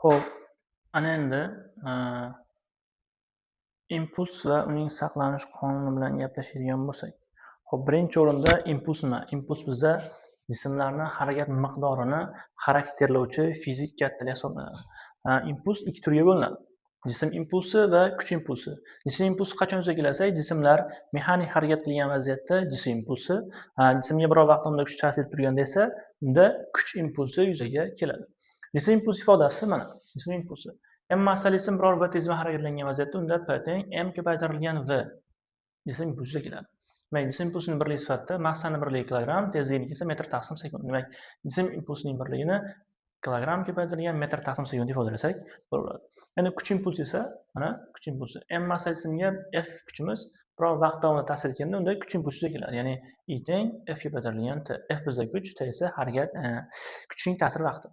Xo'p, ana endi impuls va uning saqlanish qonuni bilan gaplashadigan bo'lsak. Xo'p, birinchi o'rinda impuls nima? Impuls bizda jismlarni harakat miqdorini xarakterlovchi fizik kattalik hisoblanadi. Impuls ikki turga bo'linadi. Jism impulsi va kuch impulsi. Jism impulsi qachon yuzaga kelsa, jismlar mexanik harakat qilgan vaziyatda jism impulsi, jismga biror vaqt davomida kuch ta'sir etib turganda esa unda kuch impulsi yuzaga keladi. Jism impulsi ifodasi mana, jism impulsi. M massali jism biror v tezlik bilan harakatlangan vaziyatda unda P teng m ko'paytirilgan v jism impulsi yuzaga keladi. Demak, jism impulsining birligi sifatida massani birligi kilogramm, tezligini esa metr taqsim sekund. Demak, jism impulsining birligini kilogramm ko'paytirilgan metr taqsim sekund ifodalasak bo'ladi. Endi kuch impulsi esa mana kuch impulsi. M massali jismga F kuchimiz biror vaqt davomida ta'sir etganda unda kuch impulsi yuzaga keladi. Ya'ni I teng F ko'paytirilgan T. F bizda kuch, T esa harakat, kuchning ta'sir vaqti.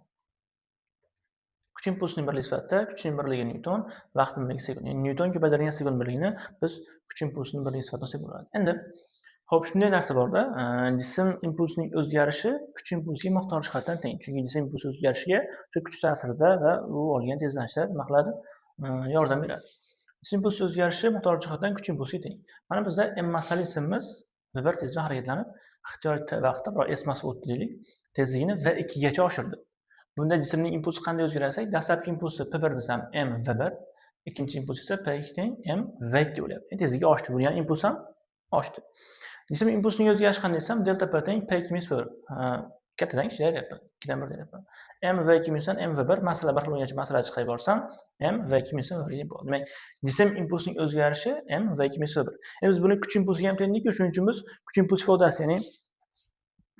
Kuch impulsining birligi sifatida kuchning birligi newton, vaqtning birligi sekund. Ya'ni newton ko'paytirilgan sekund birligini biz kuch impulsining birligi sifatida olsak bo'ladi. Endi xo'p, shunday narsa borda, jism impulsining o'zgarishi kuch impulsiga miqdor jihatdan teng. Chunki jism impulsi o'zgarishiga o'sha kuch ta'sirida va u olgan tezlanishlar nima qiladi? Yordam beradi. Jism impulsi o'zgarishi miqdor jihatdan kuch impulsiga teng. Mana bizda m massali jismimiz v1 tezlik bilan harakatlanib, ixtiyoriy vaqtda biror s massa o'tdi deylik, tezligini v2 gacha oshirdi. Bunda jismning impulsi qanday o'zgarsa, dastlabki impulsi p1 desam m v1, ikkinchi impuls esa p2 teng m v2 bo'lyapti. Ya'ni tezligi oshdi, bu ya'ni impuls ham oshdi. Jism impulsining o'zgarishi qanday desam, delta p teng p2 minus p1. Kattadan kichikka deyapman, 2dan 1 deyapman. M v2 minusdan m v1 masala bir xil bo'lgancha masala chiqarib borsam, m v2 minusdan v1 bo'ladi. Demak, jism impulsining o'zgarishi m v2 minus v1. Endi biz buni kuch impulsiga ham tengdik-ku, shuning uchun biz kuch impulsi ifodasi, ya'ni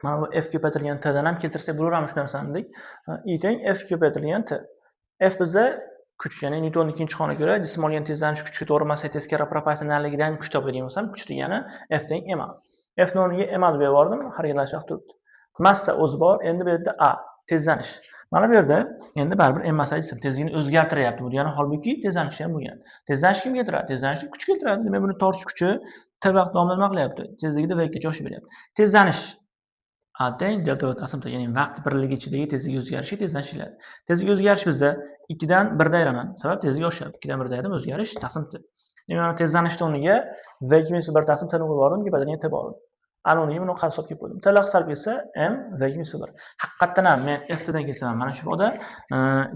mana bu f ko'paytirilgan t dan ham keltirsak bo'laverami shu narsani dedik. I teng f ko'paytirilgan t. F bizda kuch, ya'ni Newtonning ikkinchi qonuniga ko'ra jism olgan tezlanish kuchga to'g'ri massa teskari proporsionalligidan kuch topadigan bo'lsam, kuch degani F teng ma. F ni o'rniga ma deb yubordim, harakatlanish vaqti turibdi. Massa o'zi bor, endi bu yerda a tezlanish. Mana bu yerda endi baribir m massali jism tezligini o'zgartiryapti. Bu degani holbuki tezlanishi ham bo'lgan. Tezlanish kim keltiradi? Tezlanishni kuch keltiradi. Demak, buni tortish kuchi t vaqt davomida nima qilyapti? Tezligida v gacha oshib beryapti. Tezlanish a teng delta v taqsim t, ya'ni vaqt birligi ichidagi tezlik o'zgarishi tezlanish deyiladi. Tezlik o'zgarish bizda 2dan 1da ayiraman. Sabab tezlik oshyapti. 2dan 1da ayirdim, o'zgarish taqsim t. Demak, mana tezlanishni o'rniga v2 minus 1 taqsim t ni qo'yib yubordim, ko'paytirilgan t bor. Ana o'rniga buni hisobga kelib qo'ydim. T lar qisqarib ketsa m v2 minus 1. Haqiqatdan ham men f dan kelsam ham mana shu ifoda,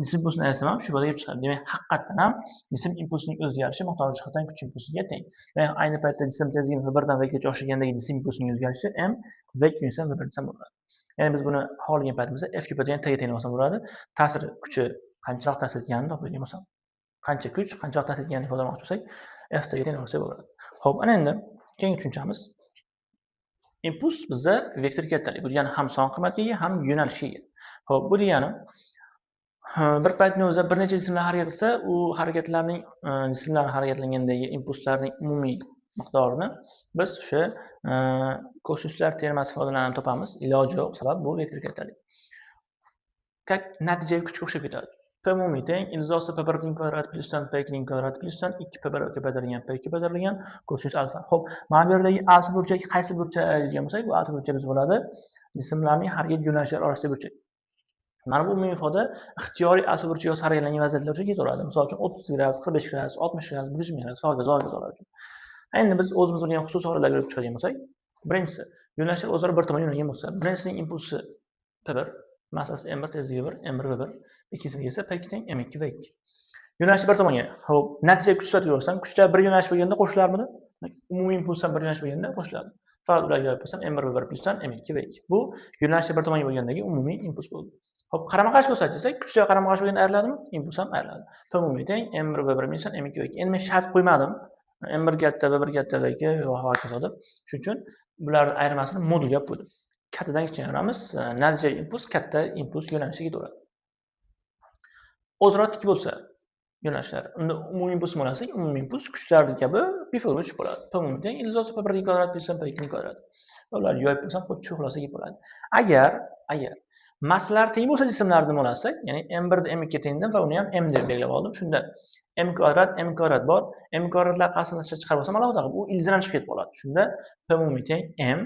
jism impulsini aytsam ham shu ifoda kelib chiqadi. Demak, haqiqatdan ham jism impulsining o'zgarishi miqdor jihatdan kuch impulsiga teng. Demak, ayni paytda jism tezligini v1 dan v gacha oshirgandagi jism impulsining o'zgarishi m v2 minus v1 desam bo'ladi. Ya'ni biz buni xohlagan paytimizda f ko'paytirilgan t ga teng olsam bo'ladi. Ta'sir kuchi qanchalik ta'sir etganini topadigan bo'lsam, qancha kuch qanchalik ta'sir etganini ifodalamoqchi bo'lsak, f t ga teng olsak bo'ladi. Xo'p, ana endi keyingi tushunchamiz. Impuls bizda vektor kattalik. Bu degani ham son qiymatga ega, ham yo'nalishga ega. Xo'p, bu degani bir paytning o'zida bir necha jismlar harakat qilsa, u harakatlarning jismlar harakatlangandagi impulslarning umumiy miqdorini biz o'sha kosinuslar termasi foydalanib topamiz. Iloji yo'q, sabab bu vektor kattalik. Как natijaviy kuchga o'xshab ketadi. P umumiy teng ildizosi P1 ning kvadrati plyusdan P2 ning kvadrati plyusdan 2 P1 ko'paytirilgan P2 ko'paytirilgan kosinus alfa. Xo'p, mana bu yerdagi alfa burchak qaysi burchak degan bo'lsak, bu alfa burchak biz bo'ladi jismlarning harakat yo'nalishlari orasidagi burchak. Mana bu umumiy ifoda ixtiyoriy alfa burchak yoki harakatlangan vaziyatlar uchun ketaveradi. Misol uchun 30 gradus, 45 gradus, 60 gradus, 120 gradus, hokazo hokazo uchun. Endi biz o'zimiz bilgan xususiy holatlarga ko'rib chiqadigan bo'lsak, birinchisi, yo'nalishlar o'zaro bir tomonga yo'nalgan bo'lsa, birinchisining impulsi P1, massasi M1, tezligi 1, M1 V1, ikkinchisiga esa P2 teng M2 V2. Yo'nalishi bir tomonga. Xo'p, natija kuch sifatida ko'rsam, kuchlar bir yo'nalish bo'lganda qo'shilarmidi? Umumiy impuls ham bir yo'nalish bo'lganda qo'shiladi. Faqat ularga yoyib qo'ysam M1 V1 plyusdan M2 V2. Bu yo'nalishi bir tomonga bo'lgandagi umumiy impuls bo'ldi. Xo'p, qarama-qarshi bo'lsa desak, kuchlar qarama-qarshi bo'lganda ayriladimi? Impuls ham ayriladi. P umumiy teng M1 V1 minusdan M2 V2. Endi men shart qo'ymadim. M1 katta, V1 katta, V2 va hokazo deb. Shuning uchun bularning ayirmasini modulga olib qo'ydim. Kattadan kichikka. Natijaviy impuls katta impuls yo'nalishiga ketaveradi. O'zaro tik bo'lsa yo'nalishlar, unda umumiy impuls olsak, umumiy impuls kuchlar kabi Pifagor tushib qoladi. P umumiy teng ildizosi P1 ning kvadrati plyusdan P2 ning kvadrati. Va ularni yoyib qo'ysam, xuddi shu xulosaga kelib qoladi. Agar massalar teng bo'lsa jismlarni nima olsak, ya'ni M1 da M2 tengdim va uni ham M deb belgilab oldim. Shunda M kvadrat, M kvadrat bor. M kvadratlar qasdini chiqarib olsam alohida qilib, u ildizni chiqib ketib qoladi. Shunda P umumiy teng M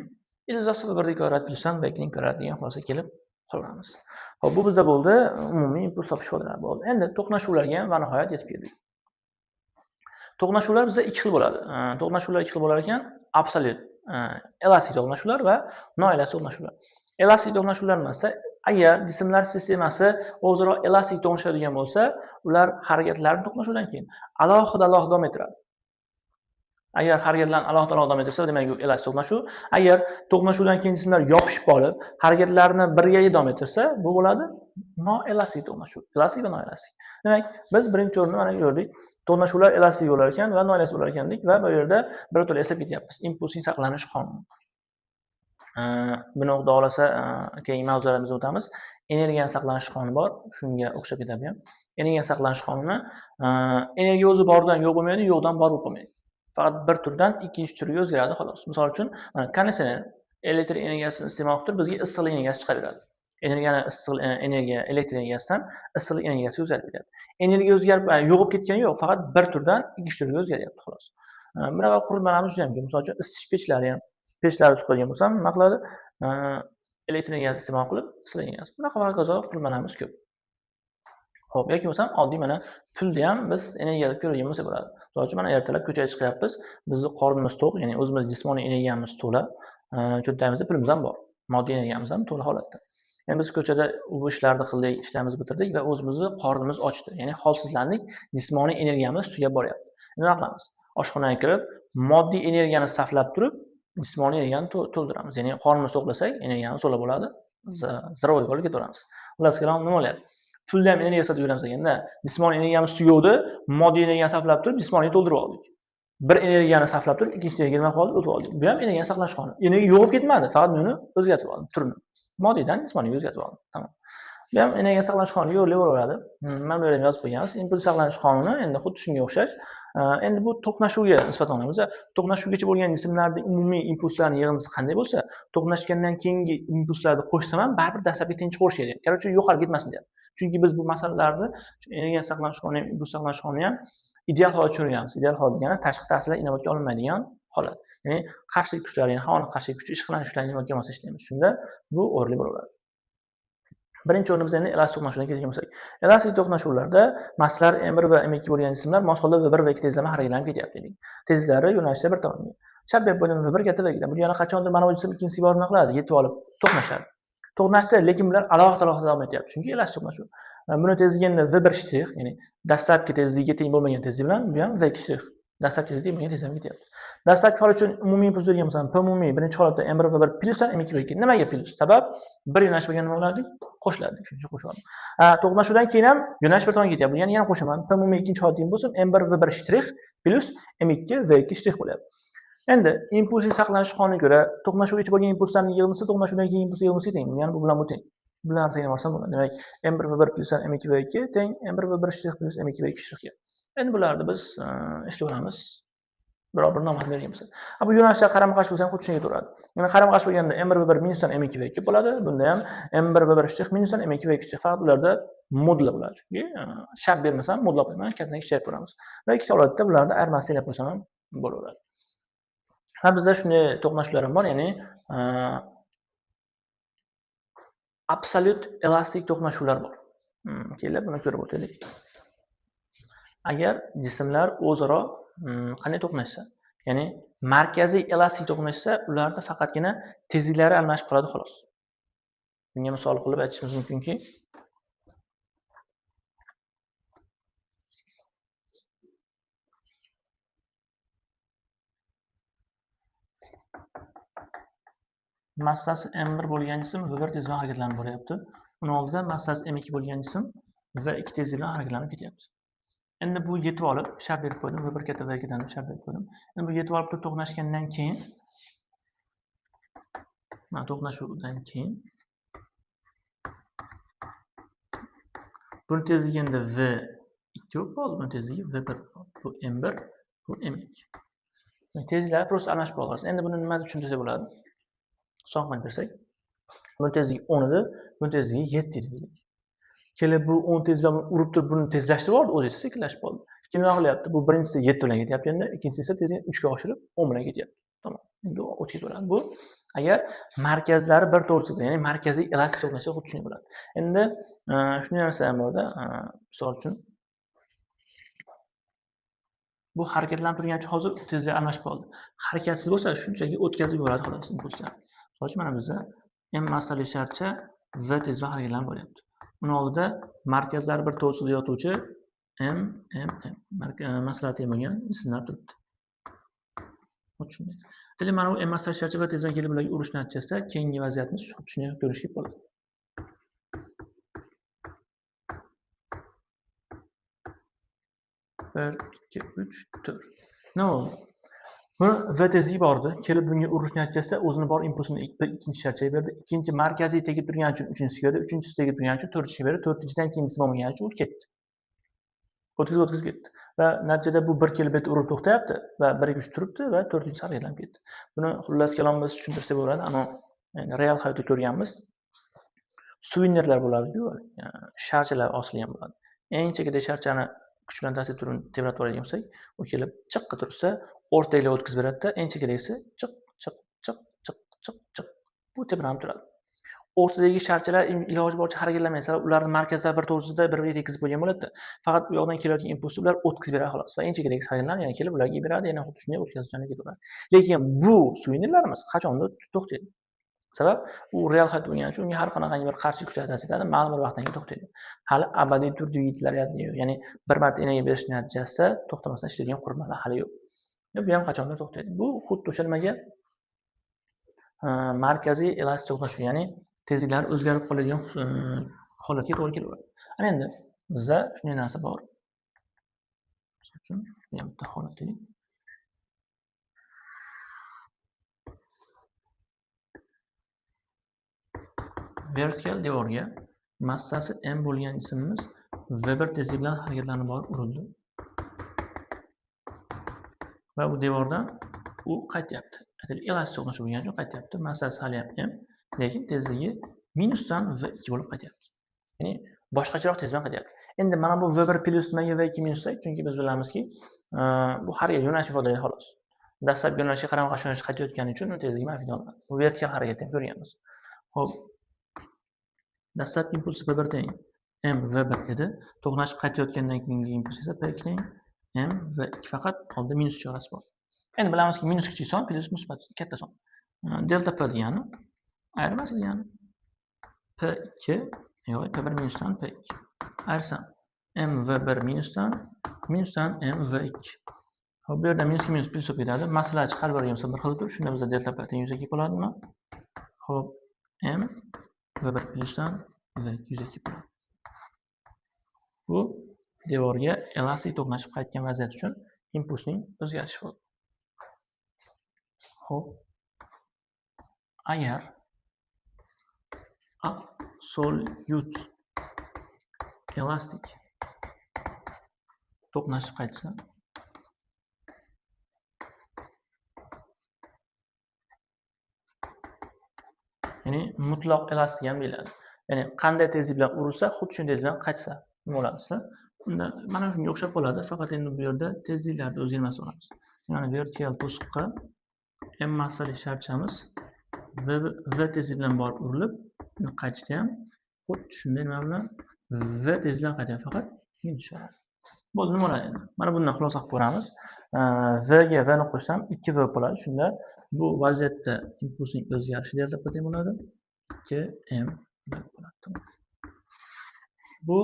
ildizosi V1 kvadrat plyusdan V2 ning kvadrati degan xulosaga kelib qolamiz. Xo'p, Xo'p, bu bizda bo'ldi umumiy impuls topish ifodalari bo'ldi. Endi to'qnashuvlarga ham va nihoyat yetib keldik. To'qnashuvlar bizda ikki xil bo'ladi. To'qnashuvlar ikki xil bo'lar ekan, absolyut elastik to'qnashuvlar va noelastik to'qnashuvlar. Elastik to'qnashuvlar emasda, agar jismlar sistemasi o'zaro elastik to'qnashadigan bo'lsa, ular harakatlarini to'qnashuvdan keyin alohida alohida davom ettiradi. Agar harakatlarni alohida alohida davom ettirsa, demak u elastik to'qnashuv. Agar to'qnashuvdan keyin jismlar yopishib qolib, harakatlarini birga davom ettirsa, bu bo'ladi noelastik to'qnashuv. Elastik va noelastik. Demak, biz birinchi o'rinda mana ko'rdik. To'qnashuvlar elastik bo'lar ekan va noelastik bo'lar ekan dedik va bu yerda birato'la eslab ketyapmiz. Impulsning saqlanish qonuni. Buni xudo xolasa keyingi mavzularimizda o'tamiz. Energiyani saqlanish qonuni bor, shunga o'xshab ketadi ham. Energiya saqlanish qonuni, energiya o'zi bordan yo'q bo'lmaydi, yo'qdan bor bo'lib qolmaydi. Faqat bir turdan ikkinchi turga o'zgaradi xolos. Misol uchun, mana konditsioner elektr energiyasini iste'mol qilib turib, bizga issiqlik energiyasi chiqaradi. Energiyani issiq energiya elektr energiyasidan issiqlik energiyasi o'zgarib ketadi. Energiya o'zgarib, yo'qolib ketgani yo'q, faqat bir turdan ikkinchi turga o'zgaryapti xolos. Bunaqa qurilmalarimiz juda ham ko'p. Misol uchun, isitish pechlari ham, pechlarni suqadigan bo'lsam, nima qiladi? Elektr energiyasi iste'mol qilib, issiqlik energiyasi. Bunaqa va hokazo qurilmalarimiz ko'p. Xo'p, yoki bo'lsam oddiy mana pulni ham biz energiya deb ko'rgan bo'lsak bo'ladi. Misol uchun, mana ertalab ko'chaga chiqyapmiz, bizni qornimiz to'q, ya'ni o'zimiz jismoniy energiyamiz to'la, cho'ntagimizda pulimiz ham bor, moddiy energiyamiz ham to'la holatda. Ya'ni biz ko'chada bu ishlarni qildik, ishlarimizni bitirdik va o'zimizni qornimiz ochdi, ya'ni holsizlandik, jismoniy energiyamiz tugab boryapti. Nima qilamiz? Oshxonaga kirib, moddiy energiyani saflab turib, jismoniy energiyani to'ldiramiz. Ya'ni qornimiz to'qlasak, energiyamiz to'la bo'ladi, здоровый bo'lib ketaveramiz. Xullas kalom nima bo'lyapti? Pulni ham energiya sotib yuramiz ekanda, jismoniy energiyamiz tugavdi, moddiy energiyani saflab turib, jismoniy to'ldirib oldik. Bir energiyani saflab turib, ikkinchi energiyaga nima qildi? O'tib oldik. Bu ham energiyani saqlash qonuni. Energiya yo'qolib ketmadi, faqat uni o'zgartirib oldim, turini. Moddiydan jismoniyga o'zgartirib oldim. Tamom. Bu ham energiya saqlanish qonuniga yo'l bo'laveradi. Mana bu yerda ham yozib qo'yganmiz. Impuls saqlanish qonuni endi xuddi shunga o'xshash. Endi bu to'qnashuvga nisbatan olamiz. To'qnashuvgacha bo'lgan jismlarning umumiy impulslarining yig'indisi qanday bo'lsa, to'qnashgandan keyingi impulslarni qo'shsam ham baribir dastlabki teng chiqarish kerak. Короче, yo'qolib ketmasin deyapti. Chunki biz bu masalalarni energiya saqlanish qonuni ham, impuls saqlanish qonuni ham ideal holat tushunganmiz. Ideal holat degani tashqi ta'sirlar inobatga olinmaydigan holat. Ya'ni qarshilik kuchlari, ya'ni havoni qarshilik kuchi, ishqalanish kuchlarini inobatga olmasa ishlaymiz. Shunda bu o'rinli bo'laveradi. Birinchi o'rinimizda endi elastik to'qnashuvdan kelgan bo'lsak, elastik to'qnashuvlarda massalar M1 va M2 bo'lgan jismlar mos holda V1 va 2 tezlama harakatlanib ketyapti dedik. Tezliklari yo'nalishda bir tomonga. Chap berib qo'ydim V1 katta V2. Bu yana qachondir mana bu jism ikkinchisiga borib nima qiladi? Yetib olib to'qnashadi. To'qnashdi, lekin bular alohida alohida davom etyapti. Chunki elastik to'qnashuv. Buni tezligi endi V1 shtrix, ya'ni dastlabki tezligiga teng bo'lmagan tezlik bilan bu ham V2 shtrix, dastlabki tezlik teng bo'lmagan tezlik bilan ketyapti. Dastlabki holat uchun umumiy impuls bergan bo'lsam, P umumiy birinchi holatda M1 V1 plyusdan M2 V2. Nimaga plyus? Sabab bir yo'nalish bo'lganda nima bo'lardik? Qo'shilardik. Shuning uchun qo'shib oldim. To'qnashuvdan keyin ham yo'nalish bir tomonga ketyapti. Ya'ni yana qo'shaman. P umumiy ikkinchi holatda bo'lsin, M1 V1 shtrix plyus M2 V2 shtrix bo'lyapti. Endi impulsning saqlanish qonuniga ko'ra to'qnashuvgacha bo'lgan impulslarning yig'indisi to'qnashuvdan keyingi impuls yig'indisiga teng. Ya'ni bu bilan bu teng. Bularni teng olsam bo'ladi. Demak, M1 V1 plyus M2 V2 teng M1 V1 shtrix plyus M2 V2 shtrixga. Endi bularni biz ishlayveramiz. Biror bir nomini bergan bo'lsa. Bu yo'nalishlar qarama-qarshi bo'lsa ham xuddi shunga ketaveradi. Ya'ni qarama-qarshi bo'lganda M1 V1 minusdan M2 V2 bo'ladi. Bunda ham M1 V1 shtrix minusdan M2 V2 shtrix. Faqat ularda modullar bo'ladi. Chunki shart bermasam modullar qo'yaman, kattadan kichikka ko'ramiz. Va ikki holatda bularni ayirmasini elab qo'ysam ham bo'laveradi. Ha, bizda shunday to'qnashuvlar ham bor, ya'ni absolyut elastik to'qnashuvlar bor. Kelib buni ko'rib o'taylik. Agar jismlar o'zaro qanday to'qnashsa, ya'ni markaziy elastik to'qnashsa, ularda faqatgina tezliklari almashib qoladi xolos. Bunga misol qilib aytishimiz mumkinki, massasi M1 bo'lgan jism V1 tezlik bilan harakatlanib boryapti. Uni oldida massasi M2 bo'lgan jism V2 tezlik bilan harakatlanib ketyapti. Endi bu yetib olib, shart berib qo'ydim, V1 katta V2 dan shart berib qo'ydim. Endi bu yetib olib turib to'qnashgandan keyin, mana to'qnashuvdan keyin buni tezligi endi V2 bo'lib qoldi, buni tezligi V1 bo'lib qoldi. Bu M1, bu M2. Tezliklar prosta almashib qoladi. Endi buni nima deb tushuntirsak bo'ladi? Son qilib bersak, buni tezligi 10 edi, buni tezligi 7 edi deylik. Kelib bu 10 tez bilan urib turib buni tezlashtirib oldi, o'zi esa sekinlashib qoldi. Keyin nima qilyapti? Bu birinchisi 7 bilan ketyapti endi, ikkinchisi esa tezlikni 3 ga oshirib 10 bilan ketyapti. Tamom. Endi o'tib ketaveradi. Bu Agar markazlari bir to'g'risida, ya'ni markaziy elastik to'qnashuv xuddi shunday bo'ladi. Endi shunday narsa ham borda, misol uchun bu harakatlanib turgani uchun hozir tezlik almashib qoldi. Harakatsiz bo'lsa shunchaki o'tkazib yuboradi xolos impulsni. Misol uchun mana bizda M massali sharcha V tez bilan harakatlanib boryapti. Uni oldida markazlari bir to'g'risida yotuvchi M, M, M massalar teng bo'lgan jismlar turibdi. Shunday. Demak, mana bu M massali sharcha V tez bilan kelib ularga urish natijasida keyingi vaziyatni shunday ko'rishga bo'ladi. Bir, ikki, uch, to'rt. Nima bo'ldi? Buni V tezligi bordi. Kelib bunga urish natijasida o'zini bor impulsini ikkinchi sharchaga berdi. Ikkinchi markaziy tegib turgani uchun uchinchisiga berdi, uchinchisi tegib turgani uchun to'rtinchisiga berdi, to'rtinchidan keyinchisi bo'lmagani uchun u ketdi. O'tkazib ketdi. Va natijada bu bir kelib bitta urib to'xtayapti va 1 2 3 turibdi va to'rtinchisi harakatlanib ketdi. Buni xullas kalom biz tushuntirsak bo'ladi, ammo real hayotda ko'rganmiz. Suvenirlar bo'ladi-ku, sharchalar osilgan bo'ladi. Eng chekida sharchani kuch bilan tasib turib tebratib oladigan bo'lsak, u kelib chiqqa tursa, o'rtaga o'tkazib beradi-da, eng chekadagisi chiq chiq chiq chiq chiq chiq bu tebranib turadi. O'rtadagi sharchalar iloji boricha harakatlanmaydi, sabab ularning markazlari bir to'g'risida bir-biriga tekkizib qo'ygan bo'ladi-da. Faqat u yoqdan kelayotgan impulsni ular o'tkazib beradi xolos. Va eng chekadagisi harakatlanib, yana kelib ularga beradi, yana xuddi shunday o'tkazib ketaveradi. Lekin bu suvenirlarimiz qachondir to'xtaydi. Sabab u real hayot bo'lgani uchun unga har qanaqangi bir qarshi kuchlar ta'sir etadi, ma'lum bir vaqtdan keyin to'xtaydi. Hali abadiy tur dvigatellar yo'q, ya'ni bir marta energiya berish natijasida to'xtamasdan ishlaydigan qurilmalar hali yo'q. Bu ham qachondir to'xtaydi. Bu xuddi o'sha nimaga markaziy elastik to'qnashuv, ya'ni tezliklar o'zgarib qoladigan holatga to'g'ri kelaveradi. Ana endi bizda shunday narsa bor. Misol uchun, bitta holat deylik. Vertikal devorga massasi m bo'lgan jismimiz v1 tezlik bilan harakatlanib borib urildi. Va bu devordan u qaytyapti. Aytaylik, elastik to'qnashuv bo'lgani uchun qaytyapti. Massasi hali ham m, lekin tezligi minusdan v2 bo'lib qaytyapti. Ya'ni boshqacharoq tez bilan qaytyapti. Endi mana bu v1 plyus nimaga v2 minus desak, chunki biz bilamizki, bu har yo'nalish ifodalaydi xolos. Dastlabki yo'nalishga qarama-qarshi yo'nalishga qaytayotgani uchun uni tezligi manfiy olinadi. Bu vertikal harakatni ham ko'rganmiz. Xo'p, dastlabki impuls P1 teng m v1 edi. To'qnashib qaytayotgandan keyingi impuls esa P2 teng m v2, faqat oldida minus ishorasi bor. Endi bilamizki, minus kichik son plyus musbat katta son. Delta P degani ayirmasi degani P2 yo'q, P1 minusdan P2 ayirsam m v1 minusdan minusdan m v2. Xo'p, bu yerda minus minus plyus bo'lib ketadi. Masala chiqarib yuborgan bo'lsa bir xil turib, shunda bizda delta P teng 102 bo'ladimi? Xo'p, m v1 plyusdan v2 102 bo'ladi. Bu devorga elastik to'qnashib qaytgan vaziyat uchun impulsning o'zgarishi bo'ldi. Xo'p, agar absolyut elastik to'qnashib qaytsa, ya'ni mutlaq elastik ham deyiladi. Ya'ni qanday tezlik bilan urilsa, xuddi shunday tezlik bilan qaytsa, nima bo'ladi? Unda mana shunga o'xshab qoladi, faqat endi bu yerda tezliklarda o'zgarmasi bo'ladi. Ya'ni vertikal to'siqqa m massali sharchamiz v tezlik bilan borib urilib, qaytishda ham xuddi shunday nima bilan v tezlik bilan qaytadi, faqat minus ishorasi. Bo'ldi, nima bo'ladi endi? Mana bundan xulosa qilib ko'ramiz. V ga v ni qo'shsam 2v bo'ladi. Shunda bu vaziyatda impulsning o'zgarishi delta P teng bo'ladi 2m bo'ladi. Bu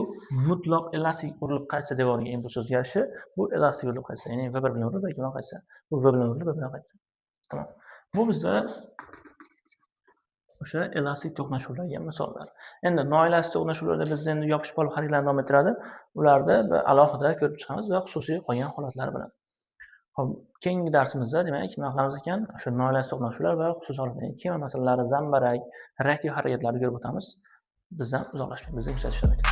mutlaq elastik urilib qaytsa devorga impuls o'zgarishi, bu elastik urilib qaytsa, ya'ni V1 bilan urilib, V2 bilan qaytsa, bu V bilan urilib, V bilan qaytsa. Tamom. Bu bizda o'sha elastik to'qnashuvlarga misollar. Endi noelastik to'qnashuvlarda biz endi yopishib qolib harakatlarni davom ettiradi. Ularda alohida ko'rib chiqamiz va xususiy qolgan holatlari bilan. Xo'p, keyingi darsimizda demak nima qilamiz ekan? O'sha noelastik to'qnashuvlar va xususiy holatlar, kema masalalari, zambarak, reaktiv harakatlarni ko'rib o'tamiz. Bizdan uzoqlashmang, bizni kuzatishda davom eting.